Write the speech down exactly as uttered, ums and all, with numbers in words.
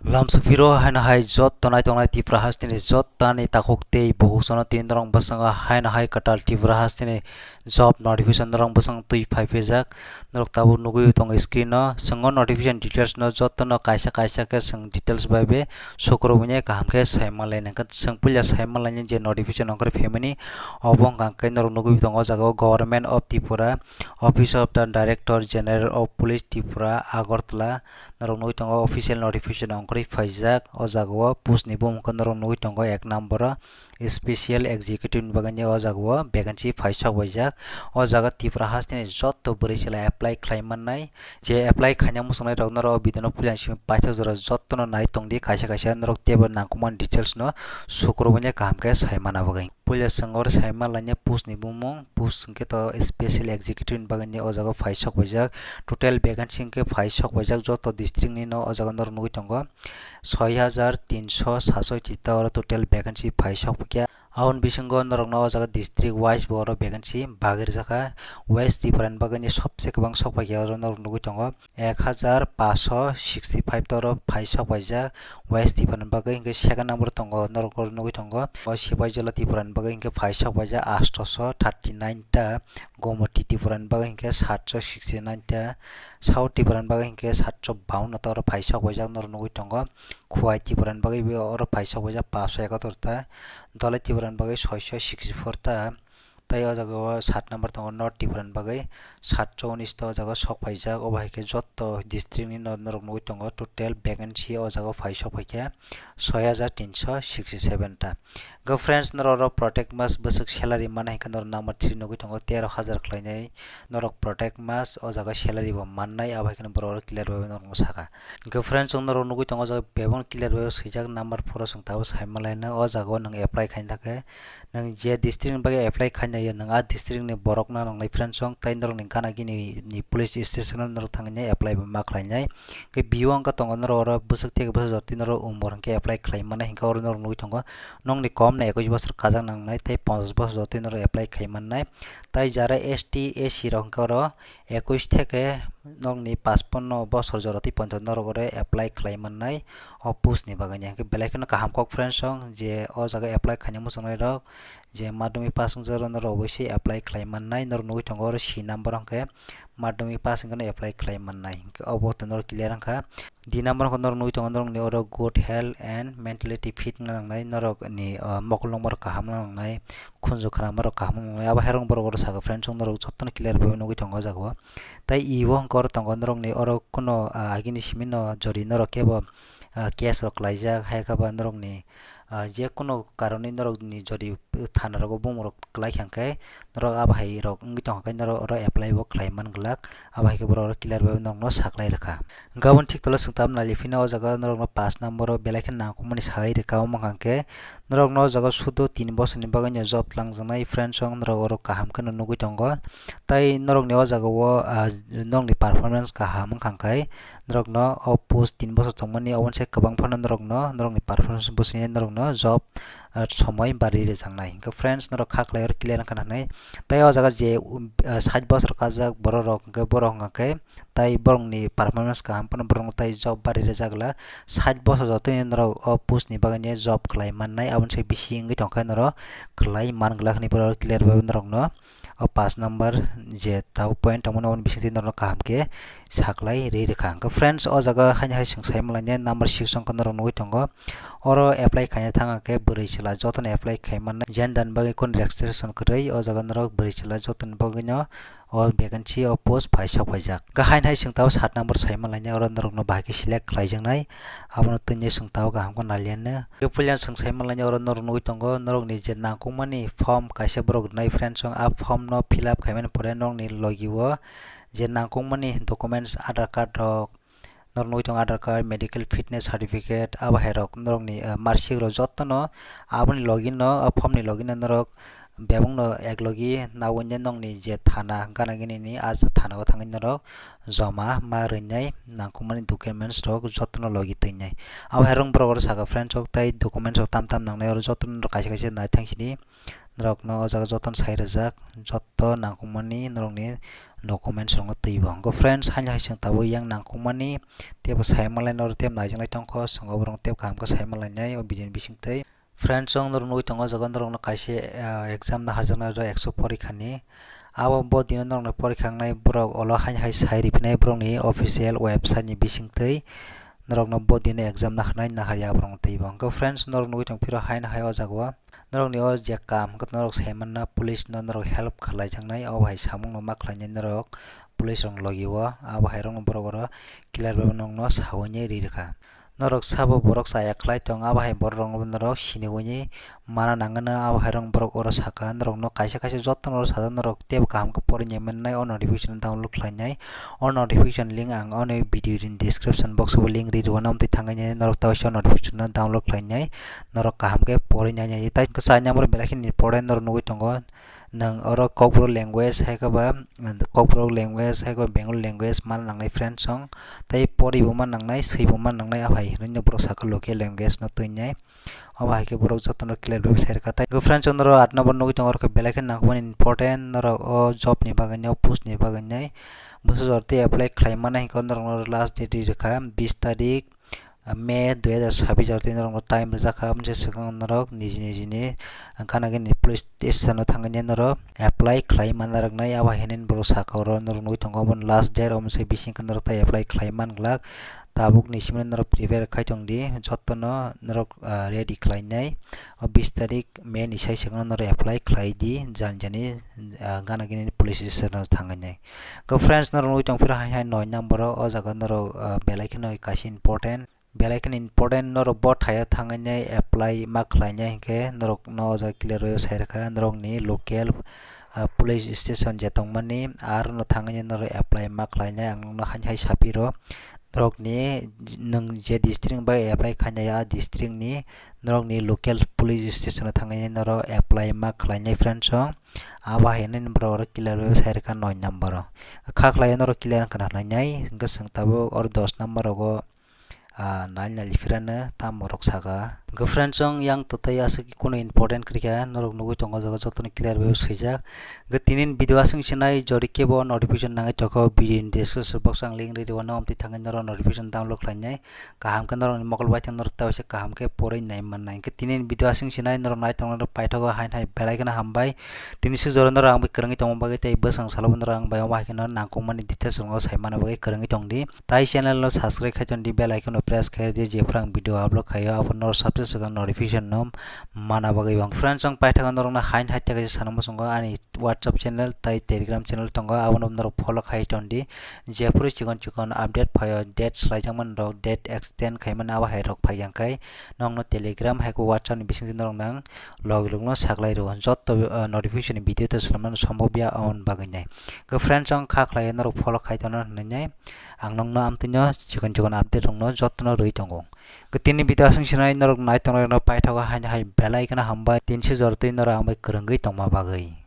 Lamsupiro haino hai jotto naitongnai Tripura hasteni jottani takhuk tei bukhuk sono tini norok bwskango haino hai kwtal Tripura hasteni job notification norok bwskango twi phaiphaijak. Norok tabuk nugwi tongo screen o. Chwng o notification details no jotto no kaisa kaisa khe chwng details bai be sukrubui kaham khe sai manlai nangkha. Chwng puila sai manlaini je notification ongkhorwi phaimani, obo wngkha khe norok nugwi tongo o jaga o Government of Tripura, Office of the Director General of Police Tripura, Agartala. Norok nugwi tongo official notification ongkhorwi phaijak. O jaga o post ni bumung khe norok nugwi tongo ek number o special executive ni bagwi o jaga o vacancy phai sok paijak. O jaga Tripura hasteni jotto bwrwi chwla apply khlai mannai. Je apply khaina muchungnai rok norok o video no puila simi paithak jora jotto no nai tongdi, kaisa kaisa norok teibo nangkukmani details no sukrubui kaham khe sai mana bagwi. Puila chwng oro sai manlaini post ni bumung, post hwnkhe to special executive ni bagwi o jaga phai sok paijak. Total vacancy hwnkhe phai sok paijak joto district ni no o jaga norok nugwi tongo soi hajar tinso sasoiti ta oro total vacancy phai sok paikha. Aboni bisingo norokno o jaga district wise bo oro vacancy bagwi rijak kha. West Tripura ni bagwi ni sobse kwbang sok paikha oro norok nugwi tongo ek hajar paanso sixty five ta oro phai sok paijak. West Tripura ni bagwi hwnkhe second number tongo norok oro nugwi tongo. O Sipaijala Tripura ni bagwi hwnkhe phai sok paijak aatso thirty nine ta. Gomoti Tripura ni bagwi hwnkhe saatso sixty nine ta. South Tripura ni bagwi hwnkhe saatso bawanno ta oro phai sok paijak norok nugwi tongo. Khowai Tripura ni bagwi bo oro phai sok paijak paanso ekator ta. Dhalai Tripura ni bagwi soiso sixty four ta. Tei o jaga o saat number tongo North Tripura ni bagwi saatso unis ta o jaga o sok paijak. Obo hai khe jotto district ni no norok nugwi tongo total vacancy o jaga o phai sok paikha soi hajar tinso sixty seven ta. Go friends, norok oro protect mas bwswk salary mana hinkhe norok number three nugwi tongo tero hajar khlainai. Norok protect mas o jaga salary bo mannai, abo hai kheno borok oro clear bai norokno saka. Hinkhe friends, chwng norok nugwi tongo o jaga bebak clear bai swijak number four o chwng tabuk sai manlainai. O jaga o nwng apply khaina khe nwng je district ni bagwi apply khaina ya nwng a district ni borok na nangnai friends chwng tei norokni gana gini ni police station o norok thangwi apply bo ma khlainai. Hinkhe B O wngkha tongo norok oro bwswk theke bwswk jotwi norok umor hinkhe apply khlai mannai hinkhe oro norok nugwi tongo. Nokni kom no ekush bosor kajak nangnai tei ponchash bosor jotwi norok apply khai mannai. Tai jara S T, S C rok hwnkhe oro ekush theke nokni pachpanno bosor jora twi ponto norok oro apply khlai mannai o post ni bagwi. Hwnkhe belai kheno kaham kok friends song je o jaga apply khaina muchungnai rok je madhyamik pass wngjak rok norok oboisoi apply khlai mannai. Norok nugwi tongo oro C number hwnkhe madhyamik pass wngkheno apply khlai mannai. Hwnkhe obo to norok clear wngkha. D number khe norok nugwi tongo norokni oro good health and mentality fit wngna nangnai, norokni, ah, mokol nokmorok kaham wngna nangnai, khunju khwnamarok kaham wngna nangnai. Abo hai rok borok oro saka friends chwng norok jotono clear bai nugwi tongo o jaga o. Tai E o hwnkhe oro tongo norokni oro kuno, ah, agini simi no jodi norok kebo, ah, case rok khlaijak hai khe ba norokni, ah, je kuno karonwi norokni jodi thana rogo bumung rok klai kha khe norok abo hai rok wngwi tongkha khe norok oro apply bo khlai man glak, abo hai khe borok oro clear bai norokno saklai rwkha. Hwnkhe aboni thik tolo chwng tabuk nai phino o jaga norokno paanch number o belai khe nangkukmani sawi rwkha, omo hwnkha khe norokno o jaga sudo tin bosorni bagwino job twlangjaknai friends rok norok oro kaham kheno nugwi tongo. Tai norokni o jaga o, ah, norokni performance kaham wngkha khe norokno o post tin bosor tongmani oboni se kwbang phano norokno norokni performance bwswini norokno job ah, somoi bari rwjaknai. Hwnkhe friends, norok kha khlai oro clear wngkha na hinwi. Tai o jaga je, um, ah, sait bosor kajak borok rok, hwnkhe borok hwnkha khe tai borokni performance kaham phano borokno tai job bari rwjak glak. Sait bosor jotoni norok o post ni bagwi job khlai mannai, aboni se bisi wngwi tongkha norok khlai man glak hinwi borok clear bai norokno o paanch number je tabuk point tongmani, oboni bisingtwi norokno kaham khe saklai rwi rwkha. Hwnkhe friends, o jaga haino hai chwng sai manlainai number six wngkha norok nugwi tongo. Oro apply khaina thang khe bwrwi chwla jotono apply khai mannai. Gender ni bagwi kunu registration kwrwi, o jaga norok bwrwi chwla jotoni bagwino o vacancy o post phai sok paijak. Hwnkhe haino hai chwng tabuk saat number sai manlainai, oro norokno bahai khe select khlaijaknai. Abono twi chwng tabuk kaham khe nalianw. Hwnkhe puila chwng sai manlainai, oro norok nugwi tongo norokni je nangkukmani form kaisa borok rwnai friends, chwng a form no fill up khaimani pore norokni logi o je nangkukmani documents, Aadhaar card rok, norok nugwi tongo Aadhaar card, medical fitness certificate, abo hai rok norokni, ah, marksheet rok jotono aboni logi no, ah, form ni logi no norok bebak no ek logi naiwi nokni je thana gana gini ni, ah, thana o thangwi norok joma ma rwnai nangkukmani documents rok jotono logi twinai. Abo hai rok borok oro saka friends rok tai documents rok tam tam nangnai oro jotono norok kaisa kaisa nai thang sini. Norokno o jaga jotono sai rwjak, jotto nangkukmani norokni documents rokno twibo. Hwnkhe friends, haino hai chwng tabuk yang nangkukmani teibo saimanlai norok teibo naijaknai tongkho, chwng oborokno teibo kaham khe saimanlainai o video ni bisingtwi. Friends, chwng norok nugwi tongo, o jaga norokno kaisa, ah, exam naharjaknai rw ekso porikhani. Abo bo dino norokno porikha wngnai borok ulo haino hai sai riphinai borokni official website ni bisingtwi norokno bo dino exam naharnai naharya borokno twibo. Hwnkhe friends, norok nugwi tongphiro haino hai o jaga o norokni o je kam hwnkhe norok saimanna police no norok help khlaijaknai, o hai samungno ma khlainai norok police rokni logi o, abo hai rokno borok oro clear bai norokno sawi ri rwkha. Norok sabo borok chaya khlai tong, abo hai borok rokno norok siniwi mana nangano, abo hai rok borok oro saka norokno kaisa kaisa jotono oro sajak norok teibo kaham khe porinai mannai o notification download khlainai. O notification link ang o video ni description box o link ri rwano, amtwi thangwi norok ta waisa o notification no download khlainai, norok kaham khe porinai nai. Tai kwchai number belai kheno important norok nugwi tongo. Nwng oro Kokborok language hai khe ba, Kokborok language hai khe ba Bengali language mana nangnai friends song. Tei poribo mana nangnai, swibo mana nangnai, abo hai hwnwi borok saka local language no twinai. Obo hai khe borok jotono clear bai sai rwkha. Tai friends song norok aat number nugwi tongo, oro khe belai kheno nangkukmani important norok o job ni bagwi, o post ni bagwi nai. Bwsajor tei apply khlai mannai hwnkhe norok last date ri rwkha bis tarik, May dui hajar sabbish aro tini norokno time rijak kha, aboni swkang norok niji niji ni gana gini police station o thangwi norok apply khlai manna rwknai, abo hai hinwi borok saka oro norok nugwi tongo, obo last date, omo se bising khe norok tai apply khlai man glak. Tabuk ni simi norok prepare khai tong di, jotono norok, ah, ready khlai nai. O bis tarik May ni sai swkang norok apply khlai di, jani jani, ah, gana gini police station o thangwi nai. Khe friends, norok nugwi tongphiro hai hai noi number o, o jaga norok, ah, belai kheno kaisa important, belai kheno important, norok bo thaio thangwi nai apply ma khlai nai hinkhe norok no o jaga clear bai sai rwkha norok ni local, ah, police station je tongmani, aro no thangwi nai norok apply ma khlai nai, ang nokno hai hai saphi rw. Norok ni nwng je district ni bagwi apply khainai, a district ni norok ni local police station o thangwi norok apply ma khlai nai friends song. Abo hai hinwi borok oro clear bai sai rwkha noi number o. Kha khlai norok clear wngkha na hinwi nai, hwnkhe chwng tabuk oro dos number rogo, ah, nal nal phirano tamo rok saka. Hwnkhe friends song, yang twtwi aswk kunu important kwrwikha, norok nugwi tongo o jaga jotono clear bai swijak. Hwnkhe tini video aswk sinai, jori kebo notification nangwi tongkha, video ni description box o ang link ri rwano, amtwi thangwi norok notification download khlainai. Kaham khe norokni mokol bai thang norok ta waisa kaham khe porwi nai mannai. Hwnkhe tini video aswk sinai, norok nai tongna paithago hain hai belai kheno hambai. Tini suk jora norok ang bai kwrwngwi tongma bagwi tei bwsang salo norok ang bai omo hai kheno nangkukmani details rokno sai manna bagwi kwrwngwi tong di. Tai channel no subscribe khai tong di, bell icon no press khai di, jephru ang video upload khaio aphuru norok sabse swkang notification no manna bagwi. Friends, ang paithago norokno hain hai tei kaisa sana muchungo ani WhatsApp channel tai Telegram channel tongo, abono norok follow khai tong di. Jephru chikon chikon update phaio, date swlaijakmani rok, date extend khaimani, abo hai rok phai yang khai nokno Telegram hai khe WhatsApp ni bisingtwi norok nang log log no saklai rwo. Jotto, uh, notification ni video to swlamnani sombobya on bagwi nai. Khe friends, ang kha khlai norok follow khai tongna hinwi nai. Ang nokno amtwino chikon chikon update rokno jottono rwi tongo. Khe tini video aswk sinai, norok nai tongnai rokno paithago haino hai belai kheno hambai, tini suk jora twi norok ang bai kwrwngwi tongma bagwi.